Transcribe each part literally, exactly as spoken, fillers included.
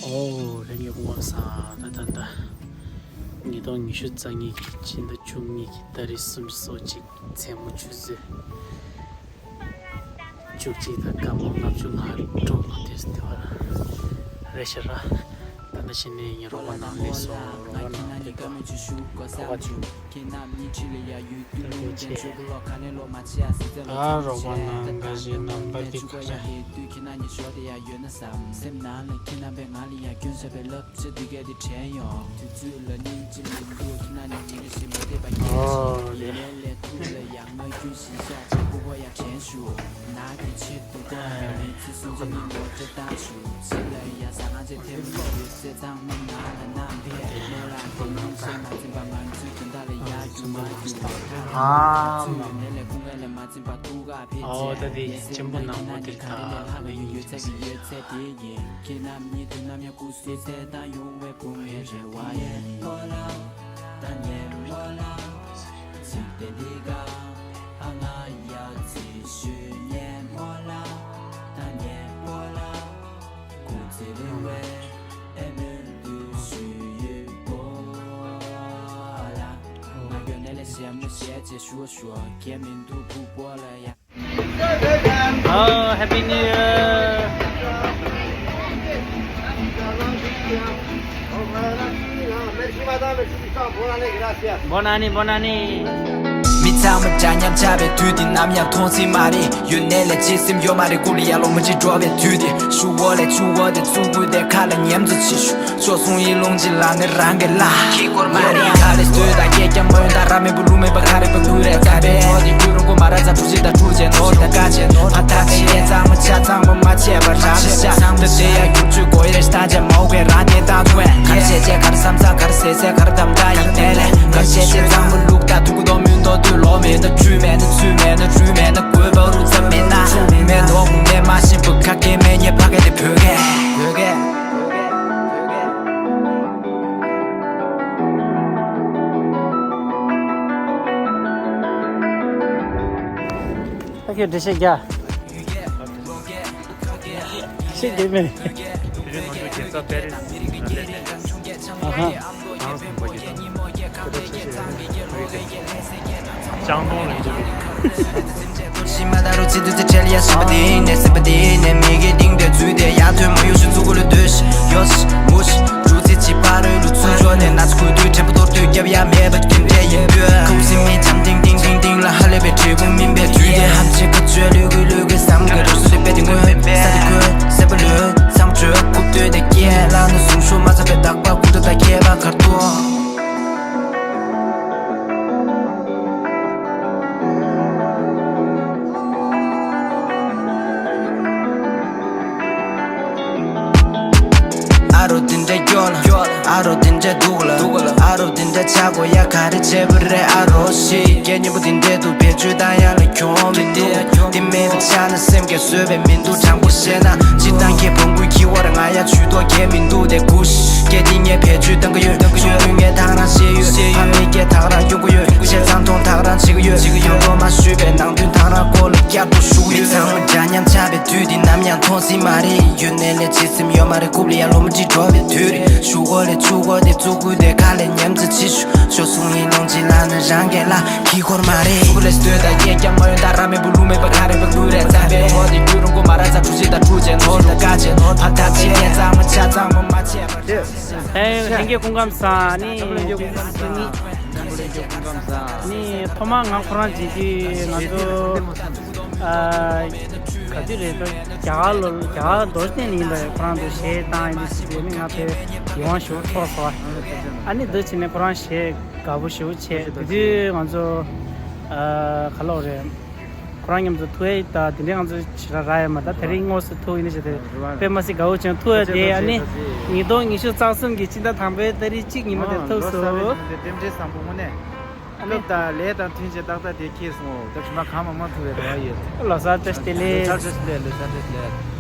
ཨོ་ལྷན་རྒྱས་སྐུ་ཁམས་བཟང་། ད་ད་ད་ཉིས་སྟོང་ཉི་ཤུ་རྩ་གཉིས་ཀྱི་སྤྱི་ཟླ་བཅུ་གཉིས་ཀྱི་ཏ་རིག་སུམ་ཅུ་སོ་གཅིག་མཚན་མོ་ཆུ་ཚོད་བཅུ་གཅིག་དང་སྐར་མ་ལྔ་བཅུ་ང་དྲུག་ལ་དུས་སུ་བདེ་བ་རེད་ཤག་ར། ད་ལྟ་ཕྱི་ནས་ངའི་རོགས་པ་ནང་སླེབས་སོང་། རོགས་པ་ནང་སླེབས་དུས་རོགས་པ་ཚོས། ཨ་རོགས་པ་ནང་འགའ་ཞིག་ནམ་བར་འདི་ག་རེད། ཨོ་རེད། ཨ་མ། ཨོ་ད་དེ་གཅེན་པོ་ནག་པོ་དེ་ད་ལ་ཡིན། Oh, Happy New Year! Bonne année, bonne année! མི་ཚང་མ་འདྲ་མཉམ་ཆགས་པའི་དུས་འདི་ནམ་ཡང་མཐོང་སྲིད་མ་རེད། ཡོད་ནས་ལས་བྱེད་སེམས་ཡོད་མ་རེད། ཀུ་ལི་ཡ་ལོ་མ་ཅིག་འགྲོ་བའི་དུས་འདི། ཤུ་བོ་ལས་ཆུ་བོ་དེ་བཙུགས་དགོས་དེ་ཁ་ལ་ཉེམ་ཚོ་ཆེ་ཤུ། ཤོག་སོང་ཡིན་ལུང་ཅི་ལ་ནི་རང་གི་ལ། ཁྱི་སྐོར་མ་རེད། ཁ་ལས་སྟོད་དང་སྐད་ཀྱང་མོན་དང་ར་མེད་པོ་ལུ་མེད་པ་ཁ་རེད་པ་ཀུ་རེད་ཙམ་པའི་ངོ་དེ་རྒྱུ་རུང་གོ་མ་ར་ཙམ་འཁྲུག་ཆེ་དང་འཁྲུག་ཆེ་ནོར་དང་དཀའ་ཆེ་ནོར་ཕ་ཐག་ཆེ་ཡས་གཙང་མ་ཆ་ཚང་མ་མ་ཆད་པ་རང་ཤ་ཤ་འདི་དེ་ཡང་རྒྱུ་ཆུ་གོ་ཡེ་རེ་ལྟ་ཆེ་མའོ་གའི་རང་དེ་དང་ཐུ་ཨེ་གར་བྱས་ཆེ་གར་བསམ་ས་གར་ཟེ་ཟེ་གར་དམ་ད་ཡིན་ནས་ལས་གར་བྱས་ཆེ་གཙང་མ་ལུག་ད་ཐུ་གུ་དོ་མུན་དོ་དུ་ལོ་མེད་ན་ཆུ་མེད་ན་ཆུ་མེད་ན་དགོས་པ་རུ་ཙམ་མེད་ན་མེད་ནོ་ངུ་ནས་མ་ཤེས་པ་ཁ་སྐད་མེད་ཉེ་ཕ་གི་དེ་བོད་སྐད། ཨ་ཁྱོད་འགྲེལ་བཤད་རྒྱག་ཤེས་ཀྱི་མེད། དེ་རིང་ང་ཚོ་རྒྱལ་ས་པེ་རི་སི་ནང་སླེབས་ནས། ཨ་ཧ། ཁོ་རང་ཚོ་མ་གི་དང་། ཁོ་ཚོ་ཆེ་ཆེ་རེད། ཅང་ཏོང་ལ་འགྲོ་གི། ཤི་མ་ད་རུ་ཚི་དུ་ཚི་ཁྲེལ་ཡ་ཤི་པ་དེ་ནས་སི་པ་དེ་ནས་མི་གི་ཏིང་དེ་ཚུལ་དེ་ཡ་ཐོན་མ་ཡོ་ཤི་ཚུ་གུ་ལུ་དུ་ཤི་ཡོ་ཤི་མུ་ཤི་ཇུ་ཚི་ཅི་པ་རུ་ལུ་ཚུ་ཇོ་ནས་ན་ཚི་ཁུ་དུ་ཁྲེ་པ་ཏོར་དུ་རྒྱབ་ཡ་མེད་པ་ཁྱིམ་དེ་ཡིན་དུས་ཁུ་སི་མི་ཆམ་ཏིང་ཏིང་ཏིང་ཏིང་ལ་ཧ་ལས་པའི་དྲིལ་བུ་མིན་པའི་དུས་དེ་ཧམ་ཆེ་ཁ་ཆོས་ལུ་གུ་ལུ་གུ་སམ་ག་རུ་སུ་དེ་པེ་དེ་ངོས་ས་དེ་ཁོས་སེ་པ་ལུ་སམ་ཆོས་རྐུབ་སྟོད་དེ་སྐྱེས་ལ་ནི་སུམ་ཤོ་མ་ཚ་པའི་དག་པ་ཁུ་ཏུ་ད་ཁྱེད་པ་གར་ཏོ། ཨ་རོ་དེ་འདྲ་སྐྱོ་ལ། ཨ་རོ་དེ་འདྲ་སྡུག་ལ། ཨ་རོ་དེ་འདྲ་ཆག་གོ་ཡ་ག་རེ་བྱེད་པ་རེད། ཨ་རོ་ཤི་སྐད་སྙན་པོ་དེ་འདྲ་འདུག་བེད་སྤྱོད་བཏང་ཡ་ལ་གྱོང་མི་འདུག་དེ་མེད་པ་ཆགས་ན་སེམས་ཀྱི་བཟོད་པའི་མི་འདུག་དྲང་པོ་བཤད་ན་སྤྱིར་བཏང་ཁྱེད་བོང་བུའི་ཁྱི་བོར་ང་ཡ་ཇུས་གཏོགས་གལ་མི་འདུག་དེ་གུ་ཤི་སྐད་འདི་ངས་བེད་སྤྱོད་བཏང་གི་ཡོད། ཆུང་དུས་ངས་ཐག་རང་བཤད་ཡོད། ཕ་མའི་སྐད་ཐག་རང་སྐྱོང་གི་ཡོད། བཤད་ཚང་མཐོང་ཐག་རང་བྱེད་ཀྱི་ཡོད། ཡང་ཐོག་མ་ཞུས་པའི་ནང་དོན་ཐག་རང་སྐོར་ལ་བསྐྱར་དུ་ཞུ་གི་ཡོད། ཚང་མ་འདྲ་མཉམ་ཆགས་པའི་དུས་འདི་ནམ་ཡང་མཐོང་སྲིད་མ་རེད། ཡོད་ནས་ལས་བྱེད་སེམས་ཡོད་མ་རེད། རྐུབ་ལ་ཡ་ལོ་མ་ཅིག་འགྲོ་བའི་དུས་རེད། ཤུ་གོ་ལས་ཆུ་གོ་དེ་བཙུགས་དགོས་དེ་ཁ་ལས་ཉམས་ཚེ་ཕྱི་ཤུ་ཤོ་སུང་ཡིན་ལོང་ཅི་ལ་ནི་རང་གས་ལ་ཁྱི་འཁོར་མ་རེད། ཕྲུ་གུ་ལས་སྟོད་དང་སྐད་ཀྱང་མ་ཡོན་དང་ར་མེད་པོ་ལུ་མེད་པ་ཁ་རེད་པ་ཀུ་རེད་ཙམ་པའི་ངོ་དེ་རྒྱུ་རུང་གོ་མ་ར་ཙམ་འཁྲུག་ཆེ་དང་འཁྲུག་ཆེ་ནོར་དང་དཀའ་ཆེ་ནོར་ཕ་ཐག་ཆེ་ཡས་གཙང་མ་ཆ་ཚང་མ་མ་ཆད་པར་ཆགས། ཨེ་ལྷན་རྒྱས་སྐུ་ཁམས་བཟང་། ནི་ནི་ཐོག་མར་ང་ཁོ་རང་མཇལ་དུས་ང་ཚོ་ཨ་ག་དུས་རེད་དོ། རྒྱ་གར་ལོ་རྒྱ་གར་རྡོ་རྗེ་གདན་ནས་ཡིན་པ་རེད། ཁོ་རང་ཚོ་གཞས་བཏང་ཡིན་དུས་ཟེར་ནི་ང་དཔེ་ཡིད་དབང་ཞེ་པོ་འཕྲོག་སོང་། ཨ་ནི་འདི་བྱས་ནས་ཁོ་རང་གཞས་དགའ་པོ་ཞེ་པོ་བྱས། དེ་དུས་ང་ཚོ་ཨ་ག་ལོག་རེད། ཁོ་རང་མཉམ་དུ་ཐུག་ཡས་ད་དེ་འདྲའི་ང་ཚོ་ཞེ་དྲག་རག་ཡོད་མ་རེད། ད་དེ་རིང་དངོས་སུ་ཐུག་ཡིན་ཞེས་དེ་དཔེ་མ་སྲིད་དགའ་པོ་བྱུང་། ཐུག་ཡས་དེ་ཨ་ནི་ཉིས་སྟོང་ཉི་ཤུ་རྩ་གསུམ་གྱི་སྤྱི་ཟླ་དང་པོའི་ཏ་རིག་གཅིག་ཉིན་མོ་དེར་ཐུག་སོང་། རྟེན་འབྲེལ་བཟང་པོ་དངོས་གནས། ཨ་ནི་སྐབས་དང་ལས་དང་མཐུན་ཆེད་ཏག་ཏག་དེ་ཁེལ་སོང་། ད་དྲི་མ་གང་མང་མང་ཐུག་པའི་རེ་བ་ཡོད། ལོ་གསར་བཀྲ་ཤིས་བདེ་ལེགས། ལོ་གསར་བཀྲ་ཤིས་བདེ་ལེགས། ལོ་གསར་བཀྲ་ཤིས་བདེ་ལེགས།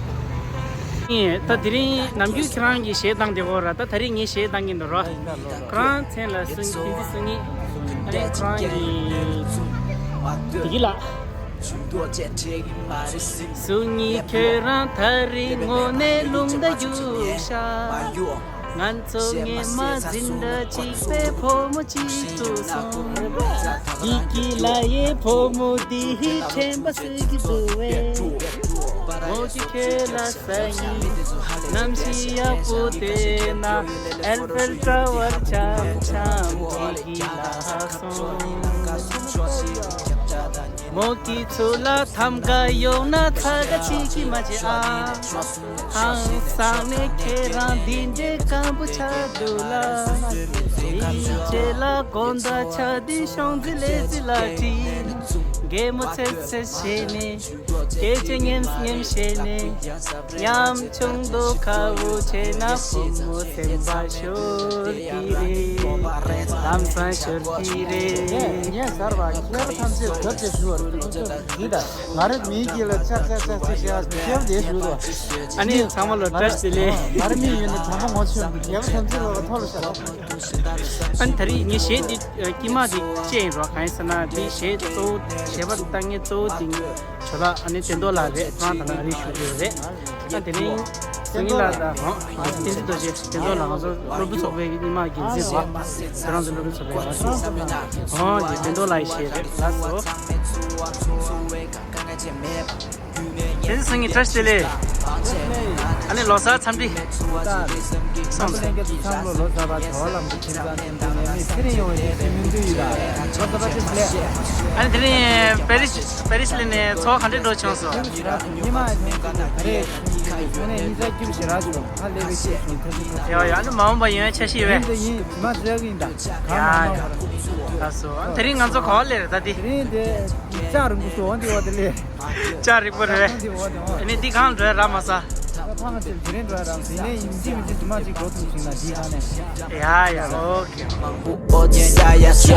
ཨེ་ད་དེ་རིང་ནམ་རྒྱུན་ཁྱེད་རང་གིས་གཞས་བཏང་བསྡད་ཀྱི་ཡོད་རེད། ད་ད་རིང་ངས་གཞས་བཏང་གི་འདུག་ར། ཁོ་རང་མཚན་ལ་སུ་ཉི་བདེ་སྐྱིད་སུ་ཉི། ཨ་ནི་ཁོ་རང་གི་བདེ་སྐྱིད་ལགས། སུ་ཉིད་ཁྱོད་རང་ཐག་རིང་ངོ་ནས་ལུང་དུ་རྒྱུག་ཤག་ང་ཚོ་ངེས་མ་འཛིན་གྲྭ་གཅིག་པའི་ཕོ་མོ་གཅིག་ཏུ་སོང་། ཡིད་ཀྱི་ལ་ཡའི་ཕོ་མོ་འདི་དྲན་པ་གསོས་ཀྱི་འདུག་བས། མོ་གི་ཁྱོད་ལ་ས་ཡིན་གནམ་གཤིས་ཡག་པོ་དེ་ན་ཨེལ་ཕེལ་ཊ་ཝར་འཆམ་འཆམ་གྱི་ལ་སོང་། མོ་གི་ཚུལ་ལ་ཐམ་ག་ཡོང་ན་ཚ་ག་ཅིག་གི་མ་བྱེད་ཨ། ཧང་སང་ནས་ཁྱེད་རང་འདི་འདྲའི་སྐམ་པོ་ཆགས་འདུག་ལ། དེའི་རྗེས་ལ་དགོང་དག་ཆ་དེ་ཤོང་རྩི་ལས་རྩི་ལ་ཁྲིད། གད་མོ་ཚེར་ཚེར་བྱས་ནས། སྐད་ཆ་ཉེམ་ཉེམ་བཤད་ནས། ཉམ་ཆུང་དུ་ཁ་བོ་བྱས་ན་བུ་མོ་སེམས་པ་ཤོར་གི་རེད། ལམ་སང་ཤོར་གི་རེད། ངས་ངས་གསར་པ་མཁས་པ་ཐམས་ཅད་གབ་ཅེས་ཞུ་བར་འདི་དང་ང་རེ་མིའི་དཀྱིལ་ལ་ཆག་ཆག་ཆག་ཆག་བྱས་པ་མཁས་པ་དེ་ཞུ་རོགས། ཨ་ནི་ཚང་མ་ལ་བཀྲ་ཤིས་བདེ་ལེགས། ང་རེ་མི་ཡོད་ན་དྲང་པོ་ངོ་ཆོད་མཁས་པ་ཐམས་ཅད་ལ་ཐོ་ལ་བཤད་རོགས། ཨ་ནི་ད་རེས་ངའི་གཞས་འདི་དཀྱིལ་མ་འདི་བཅད་ཡིན་རོགས། གང་ཡིན་ཟེར་ན་འདི་གཞས་གཙོ་བོ་གཞས་པ་བཏང་མཁན་གཙོ་བོ་འདི་ཇོ་ལགས་ཨ་ནི་བསྟན་རྡོར་ལགས་རེད། ཁོ་རང་དང་ཨ་རིར་བཞུགས་ཡོད་རེད། ཨ་དེ་རིང་སང་ཉིན་ལ་ད་ཧོ་བསྟན་འཛིན་རྡོ་རྗེ་བསྟན་རྡོར་ལགས་ང་ཚོ་སློབ་ཕྲུག་ཚོགས་པའི་རྙིང་མ་འགན་འཛིན་རེད། ཁྱེད་རང་ཚོ་སློབ་ཕྲུག་ཚོགས་པའི་ང་ཚོ་ཧོ་དེ་བསྟན་རྡོར་ལགས་ཡི་གཞས་རེད་ལགས་སོ། བསྟན་འཛིན་སང་ཉིན་བཀྲ་ཤིས་བདེ་ལེགས། ཨ་ནི་ལོ་གསར་འཚམས་འདྲི། ད་ཚང་མ་ལྷན་རྒྱས་ཚོ་ཚང་མ་ལོ་གསར་པ་བྱ་བ་ལམ་དུ་ཁྱིམ་ཚང་ཁྱིམ་ཚང་ནས་མི་ཚེ་རིང་ཡོང་བའི་ཡིད་ཆེས་སྨོན་འདུན་ཡོད་ལ། ལོ་གསར་པ་བཀྲ་ཤིས་བདེ་ལེགས། ཨ་ནི་དེ་རིང་པེ་རིས་པེ་རིས་ལ་ནས་ཚོགས་ག་འདྲས་འགྲོ་བྱུང་སོང་། ཉི་མ་ཨ་ནི་ད་རེས་ངོ་ནས་ཉིན་ཚགས་སྐྱིད་པོ་ཞེ་དྲག་བྱུང་། ཧ་ལས་པའི་ཤེས་སོང་ཐབས་ཤེས་ཐོག་ཡ་ཡ་ཨ་ནི་མ་འོངས་པ་ཡོང་ཡ་འཆར་གཞི་ཡོད་པས། ཡིན་དེ་ཡིན་ཇི་མ་ཇི་ཡག་ཡིན་ད་གང་མ་མ་བར། ལགས་སོ། ཨ་ནི་དེ་རིང་ང་ཚོ་ག་བ་སླེབས་རེད་ད་འདི། དེ་རིང་དེ་ལྕགས་རིང་པོ་སོ་འདི་བ་དེ་ལས། ལྕགས་རིང་པོ་རེད། འདི་བ་དེ་བ། ཨ་ནི་འདི་གང་འགྲོ་ཡ་རག་མ་ས། ད་ཕ་ང་ཚོས་དེ་རིང་འགྲོ་ཡ་རག་མ་ས་ཡིན་ནའི་ཡིན་གཅིག་མིན་གཅིག་དུ་མ་གཅིག་འགྲོ་ཐུབ་ཟིན་ན་འདི་གང་ནས། ཡ་ཡ་ཨོ་ཁེ། མང་པོ་ཨོ་ཅེ་ཡ་ཡ་ཤ།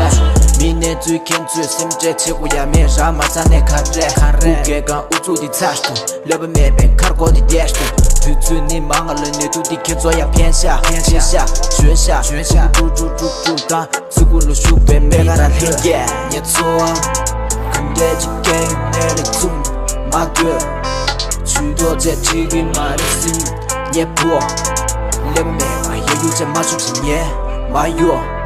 མི་གནས་ཚུལ་མཁན་ཚོས་སེམས་ཁྲལ་བྱེད་དགོས་ཡ་མེད་རག་མ་ས་ནས་ག་རེ། ག་རེ། སྐུ་སྒེར་གང་ཨུ་ཚུགས་འདི་ཚར་སོང་། ལབ་པ་མེད་པའི་ཁར་གོ་དེ་རྒྱས་སོང་། དུས་ཚོད་ནི་མང་ང་ལ་ནས་དུ་འདི་ཁྱེད་ཚོ་ཡ་ཕན་ཤ་ཕན་ཤ་ཞོད་ཤ་ཞོད་ཤ་ཀྲུག་ཀྲུག་ཀྲུག་ཀྲུག་དང་ཚུ་གུ་ལུ་ཤུག་པའི་མེ་ག་ར་ལྷིང་གས་ཉེ་ཚོ་གུམ་འདྲེ་ཅིག་གས་ཡུན་ནས་རེ་ཚུམ་མ་དགོས་ཆུ་ཐོག་ཚད་ཁྲིག་གི་མ་རེ་སིམ་ཉེ་པོ་ལེབ་མེ་མ་ཡོད་ཡུ་ཚད་མ་ཤུག་ཞིག་ཉེ་མ་ཡོད།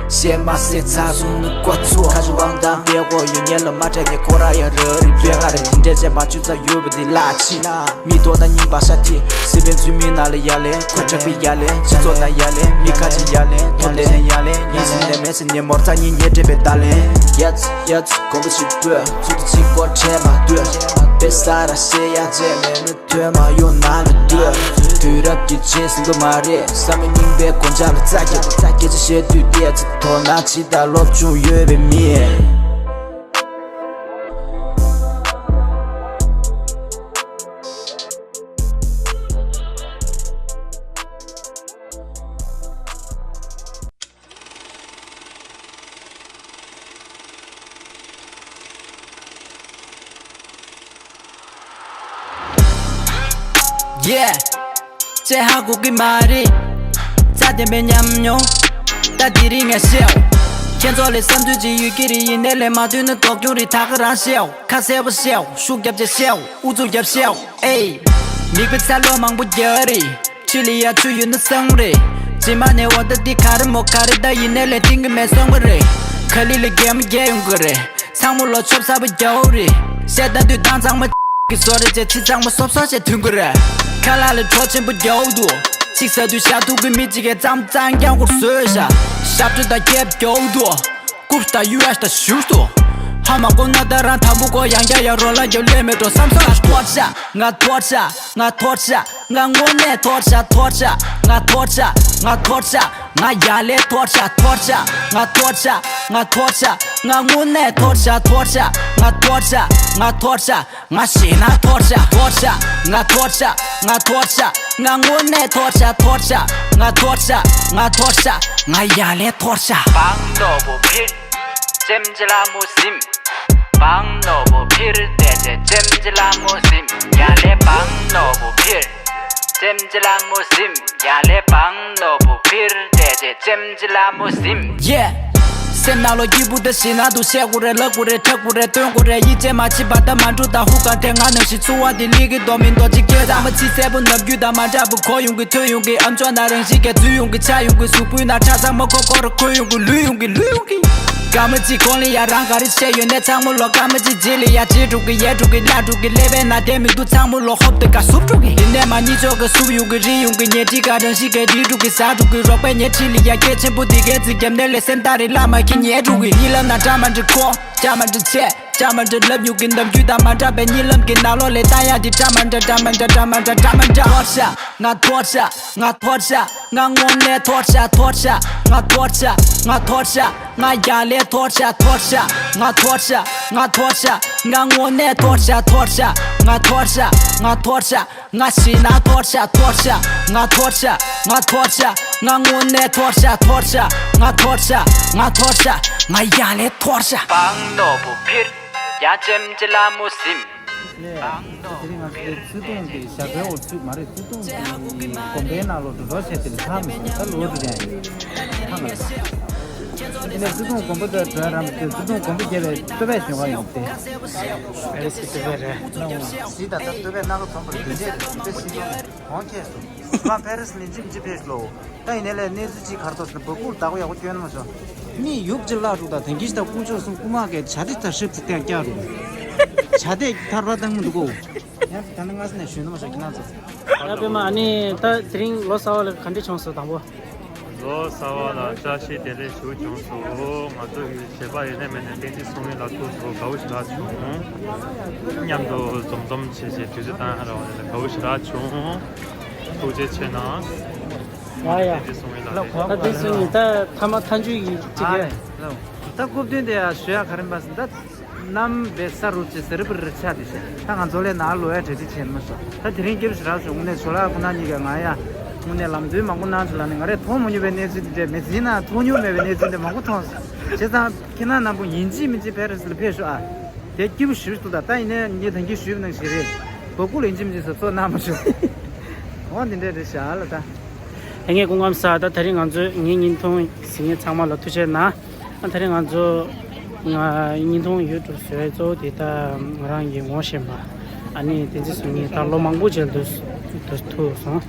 ཤེས་མ་ཟད་ཚ་སོང་ནི་ཀོ་ཚོ་ཁ་ཆུ་དབང་དང་པད་གོ་ཡོད་ཉེ་ལ་མ་དྲན་ནས་ཁོ་ར་ཡ་ར་རི་པད་ག་རེ་དེ་འདྲས་བྱས་མ་ཆུ་ཚ་ཡོད་པ་དེ་ལ་ཕྱི་མི་དོ་ན་ཉིན་པ་ཤ་ཐི་སི་པན་ཚུལ་མི་ན་ལ་ཡ་ལེ་ཁོ་དྲག་པའི་ཡ་ལེ་ཕྱི་ཚོ་ན་ཡ་ལེ་མི་ཁ་ཆེ་ཡ་ལེ་ཐོན་ལེ་ན་ཡ་ལེ་ཉིན་སི་ནེ་མེ་སི་ཉེ་མོར་ཚ་ཉིན་ཉེ་དྲན་པའི་ད་ལེ་ཡ་ཚི་ཡ་ཚི་གོམ་པ་ཞིག་སྤོས་ཚུ་དུ་ཅིག་པོ་ཁྲེ་མ་སྡོད་པེ་ས་ར་ཤེ་ཡ་ཅེ་མེ་ནི། དོན་མ་ཡོང་ན་ལ་ལྟོས། དུས་རབས་ཀྱི་རྗེས་ཟིན་གི་མ་རེད། བསམ་མེད་རྙིང་པའི་གོ་ཆ་ལ་རྩ་རྒྱབ། སྐད་ཆ་བཤད་དུས་ཏོག་ཙམ་དོ་སྣང་བྱེད་དང་སློབ་སྦྱོང་ཡོད་པའི་མི། Yeah ཅེ་ཧ་གོ་གི་མ་རེད། རྩ་དེ་མེད་ཉམས་མྱོང་། ད་དེ་རིང་ངས་བཤད། ཁྱེད་ཚོ་ལས་བསམ་ཚུལ་ཅིག་ཡོད་ཀྱི་རེད། ཡིན་ནའི་ལས་མ་འདོད་ན་དོགས་སྐྱོང་རེད། ད་ག་རང་བཤད། ཁ་གསལ་པོ་བཤད། ཤུགས་རྒྱབ་ཅེས་བཤད། ཨུ་ཚུགས་རྒྱབ་བཤད། ཨེ། མིག་དཔེ་ཚ་ལོ་མང་པོ་རྒྱག་རེད། ཆུ་ལ་ཡ་ཆུ་ཡོད་ན་སང་རེད། རྗེས་མ་ནས་འོ་ད་འདི་ག་རེ་མོ་ག་རེ་ད་ཡིན་ནའི་ལས་འཕྲིན་གི་མེད་སོང་གི་རེད། ག་ལི་ལ་རྒྱལ་མོ་རྒྱལ་ཡོང་གི་རེད། ཚང་མ་ལོ་ཆོབ་ཚ་པོ་རྒྱག་རེད། བཤད་ད་དུས་དང་ཚང་མ་གི་བཟོ་རེད་ཅེས་ཚིག་གཙང་མ་སོབ་སོབ་བཤད་ཐུན་གི་རེད། ཁ་ལག་ལ་གྲོགས་ཆེན་པོ་རྒྱག་འདུག་ཅིག་ཟ་དུས་ཤ་ཐུག་གི་མི་གཅིག་གིས་ཙམ་ཙང་རྒྱག་གོ་བཟོས་ཤ། ཤ་བྲོ་ད་རྒྱབ་རྒྱག་འདུག་ཀུབ་ད་ཡུ་ཨེཤ་ད་ཞུགས་ཏོ། ཧ་མ་གོ་ན་ད་རང་དང་པོ་གོ་ཡང་རྒྱ་ཡ་རོ་ལ་རྒྱབ་ལས་མེད་འགྲོ་བསམ་སོང་ཨ་ཐོར་ཤ་ང་ཐོར་ཤ་ང་ཐོར་ཤ་ང་དངོས་གནས་ཐོར་ཤ་ཐོར་ཤ་ང་ཐོར་ཤ་ང་ཐོར་ཤ་ང་ཡ་ལས་ཐོར་ཤ་ཐོར་ཤ་ང་ཐོར་ཤ་ང་ཐོར་ཤ་ང་དངོས་གནས་ཐོར་ཤ་ཐོར་ཤ་ང་ཐོར་ཤ་ང་ཐོར་ཤ། ང་ཤི་ན་ཐོར་ཤ་ཐོར་ཤ་ང་ཐོར་ཤ་ང་ཐོར་ཤ་ང་དངོས་གནས་ཐོར་ཤ་ཐོར་ཤ་ང་ཐོར་ཤ་ང་ཐོར་ཤ་ང་ཡ་ལས་ཐོར་ཤ། བང་ནོར་བུ་ཕིར། ཅེམ་ཅི་ལ་མོ་སིམ། བང་ནོར་བུ་ཕིར་དེ་ཅེ་ཅེམ་ཅི་ལ་མོ་སིམ། ཡ་ལས་བང་ནོར་བུ་ཕིར། ཅེམ་ཅི་ལ་མོ་སིམ། ཡ་ལས་བང་ནོར་བུ་ཕིར་དེ་ཅེ་ཅེམ་ཅི་ལ་མོ་སིམ། Yeah། སེམས་ནང་ལོགས་སྐྱིད་པོ་དང་ཞེད་སྣང་དུ་བཤད་དགོས་རེད། ལབ་དགོས་རེད། འཁྲབ་དགོས་རེད། སྟོན་དགོས་རེད། ཡིད་ཆེས་མ་བྱེད་པ་དང་མ་འགྲོ་དང་ཧུ་གང་དེ་ང་ནང་བཞིན་འཚོ་བ་འདི་ལི་གི་རྡོ་མིན་རྡོ་གཅིག་སྐད་དང་མ་ཚིག་གསལ་པོ་ནམ་རྒྱུན་དང་མ་འདྲ་པོ་གོ་ཡོང་གི་ཐོས་ཡོང་གི་ཨམ་ཅོག་ནང་རང་བཞིན་གྱི་འཛུལ་ཡོང་གི་ཆགས་ཡོང་གི་གཟུགས་པོའི་ནང་ཁྲ་ཚང་མ་ཁོ་ཁོ་རུ་འཁོར་ཡོང་གི་ལུས་ཡོང་གི་ལུས་ཡོང་གི་སྐར་མ་གཅིག་གོང་ལ་ཡ་རང་ག་རེ་བཤད་ཡོད་ནས་ཚང་མ་ལོག་སྐར་མ་གཅིག་རྗེས་ལ་ཡ་རྗེས་འགྲོ་གི་ཡལ་འགྲོ་གི་སླ་འགྲོ་གི་ཀླད་པའི་ནང་བསྡད་མི་འདུག་ཚང་མ་ལོག་ཧོབ་ཏེ་ག་སུབ་འགྲོ་གི་འདི་ནས་མ་གཉིད་ཆོག་གི་སུབ་ཡོང་གི་རི་ཡོང་གི་ཉལ་ཁྲི་ག་རང་བཞིན་གྱི་རི་འགྲོ་གི་ཟ་འགྲོ་གི་རོགས་པའི་ཉལ་ཁྲི་ལ་ཡ་སྐད་ཆེན་པོ་འདི་གའི་ཚིག་རྒྱབ་ནས་ལས་སེམས་ཏག་རེད་ལ་མ་ཁྱི་ཉལ་འགྲོ་གི་གཉིད་ལམ་ན་འདྲ་མ་འདྲ་གོ་ཅག་མ་འདྲ་ཆེ། ཅག་མ་འདྲ་ལབ་མྱོང་གི་ནམ་རྒྱུན་དང་མ་འདྲ་བའི་གཉིད་ལམ་གྱི་ནང་ལོགས་ལས་ལྟ་ཡག་འདི་འདྲ་མ་འདྲ་འདྲ་མ་འདྲ་འདྲ་མ་འདྲ་འདྲ་མ་འདྲ། ཐོར་ཤ་ང་ཐོར་ཤ་ང་ཐོར་ཤ་ང་དངོས་གནས་ཐོར་ཤ་ཐོར་ཤ་ང་ཐོར་ཤ་ང་ཐོར་ཤ་ང་ཡ་ལས་ཐོར་ཤ་ཐོར་ཤ་ང་ཐོར་ཤ་ང་ཐོར་ཤ་ང་དངོས་གནས་ཐོར་ཤ་ཐོར་ཤ་ང་ཐོར་ཤ་ང་ཐོར་ཤ། ང་ཞེད་སྣང་ཐོར་ཤ་ཐོར་ཤ་ང་ཐོར་ཤ་ང་ཐོར་ཤ་ང་དངོས་གནས་ཐོར་ཤ་ཐོར་ཤ་ང་ཐོར་ཤ་ང་ཐོར་ཤ་ང་ཡ་ལས་ཐོར་ཤ། པང་ནོར་བུ་ཕིར་ཡ་ཅེམ་ཅི་ལ་མུ་སིམ། ནས་དེ་རིང་ང་ཚོའི་ཚུལ་སྟོང་གི་ཞྭ་སྒོའི་འོག་ཚུད་མ་རེད། ཚུལ་སྟོང་གི་དགོན་པའི་ནང་ལོགས་འགྲོ་འགྲོ་བྱས་དེ་ལ་ཐང་མི་སོང་ད་ལོ་དུ་ཡང་ཡིན་ཐང་ལ་ཡིན། དེ་ནས་ཚུལ་སྟོང་དགོན་པ་དང་གྲོས་རམ་དེ་ཚུལ་སྟོང་དགོན་པ་བརྒྱབ་པའི་སྟོད་པའི་ཞོན་ཁ་ཡོང་སྟེ། ཨེ་སི་སྟོད་པ་རེད། གཟི་ད་ལྟ་སྟོད་པའི་སྣ་ཁ་ཚོམ་པར་དེ་འདྲས་དེ་སྲིད་གོང་ཁྱེད་སུ་ང་ཕེ་རི་སི་ལིན་ཅིག་ཅི་ཕེ་ཤི་ལོ། ད་ཡིན་ནའི་ལས་གནས་ཚུལ་ཅིག་གར་ཐོག་ཟིན་ན་བ་ཀུར་བདག་པོ་ཡག་པོ་སྐྱོན་མ་ཤོག་མི་ཡུག་ཅི་ལག་རུ་ད་དེང་གི་ད་ཀུ་ཅོ་སུང་ཀུ་མ་གའི་བྱ་དེ་ད་ཧྲིབ་ཅིག་ཏན་སྐྱ་རུ་བྱ་དེ་ཐར་པ་བཏང་མི་འདུག་གོ། ཡང་ད་ནི་ང་སི་ནས་ཞུས་ན་མ་ཤོག་ཁྱི་ན་ཚོ། ཡ་པེ་མ་ཨ་ནི་ད་དེ་རིང་ལོ་གསར་བ་ལ་ག་འདྲ་བྱུང་སོང་དང་པོ། ལོ་གསར་བ་ལ་བཀྲ་ཤིས་བདེ་ལེགས་ཞུ་བྱུང་སོང་། ང་ཚོ་ཡུལ་བྱེད་པ་ཡོད་ནས་མེད་ནས་བསྟན་འཛིན་སྲོང་ཡིན་ལ་ཐུག་སོང་། དགའ་བོ་ཞིག་ལ་བྱུང་། མཉམ་དུ་འཛོམས་འཛོམས་བྱས་བྱས་དུས་ཚོད་བཏང་ཧ་ར་བ་ནས་དགའ་བོ་ཞིག་ལ་བྱུང་། ཐུགས་རྗེ་ཆེ་གནང་། ཡ་ཡ། བསྟན་འཛིན་སྲོང་ཡིན་ལ་ད་བསྟན་འཛིན་སྲོང་ཡིན་ད་ཐ་མ་མཐའ་མཇུག་གི་ཅིག་ཨ་ཡ། ལོ། ད་སྐུ་མདུན་དེ་ཡ་ཞུ་ཡ་ག་རེ་འབའ་ཟིན་ད། གནམ་བེ་ས་རུ་ཅི་ཟེར་བུ་རི་ཆ་དེ་ཤེ། ད་ང་ཚོ་ལས་ན་ལོ་ཡ་གྲ་སྒྲིག་བྱེད་མི་སོ། ད་དེ་རིང་སྐྱིབས་ཞི་རག་སོ་དངོས་གནས་ཆོ་ལ་ཁོ་ན་གཉིས་ཀ་ང་ཡ། དངོས་གནས་ལམ་སྟོན་མང་པོ་གནང་ཚུལ་ལ་ནི་ང་རས་མཐོང་མ་མྱོང་བའི་གནས་ཚུལ་དེ་འདྲས་མི་ཟིན་ན་མཐོང་མྱོང་མེད་པའི་གནས་ཚུལ་དེ་མང་པོ་མཐོང་སོང་། བྱས་ཙང་ཁྱེད་རང་རྣམ་པོ་ཡིན་གཅིག་མིན་གཅིག་ཕེ་རི་སི་ལ་ཕེབས་ཤོག་ཨ། དེ་སྐྱིད་པོ་ཞུ་འདུག་ད་ད་ཡིན་ནའི་ངས་ད་གིན་ཞུས་པ་ནང་བཞིན་རེད། བ་ཀུ་ལ་ཡིན་གཅིག་མིན་གཅིག་གཟབ་གཟབ་གནང་མ་ཤོག་འོ་འདི་འདྲས་རེད་ཤག་ལ་ད། ད་ངས་སྐུ་ཁམས་བཟང་། ད་ད་རིང་ང་ཚོས་ངའི་བརྙན་ཐུང་གཟིགས་མཁན་ཚང་མ་ལ་ཐུགས་རྗེ་གནང་། ཨ་ད་རིང་ང་ཚོ་ང་བརྙན་ཐུང་ཡུ་ཊུབ་བཟོ་བའི་གཙོ་བོ་དེ་ད་ང་རང་གི་ངོ་ཤེས་པ་ཨ་ནི་བསྟན་འཛིན་ཟེར་མཁན་ད་ལོ་མང་པོ་རྗེས་ལ་འདུག་འདུག་ཐུག་སོང་།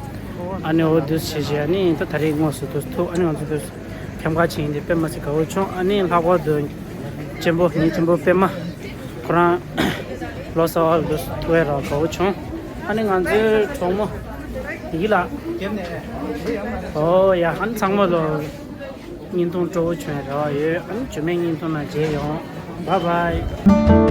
ཨ་ནི་འོ་འདུག་བྱས་བྱས་ཨ་ནི་ད་ད་རིང་དངོས་སུ་འདུག་ཐུག་ཨ་ནི་ང་ཚོ་འདུག་ཁྱམས་ཁ་ཕྱིན་དེ་དཔེ་མ་སྲིད་དགའ་བོ་བྱུང་། ཨ་ནི་ལྷག་པར་དུ་གཅེན་པོ་ངའི་གཅེན་པོ་པད་མ་ཁོ་རང་ལོ་གསར་བ་འདུག་ཐུག་པའི་རང་དགའ་བོ་བྱུང་། ཨ་ནི་ང་ཚོའི་གྲོགས་མོ་ཡིད་ལ། ཨོ་ཡ་ཨ་ནི་ཚང་མ་ལོ། བརྙན་ཐུང་སྤྲོ་བོ་བྱུང་རེ་བ་ཡོད། ཨ་ནི་རྗེས་མའི་བརྙན་ཐུང་ནང་མཇལ་ཡོང་། བཱའི་བཱའི།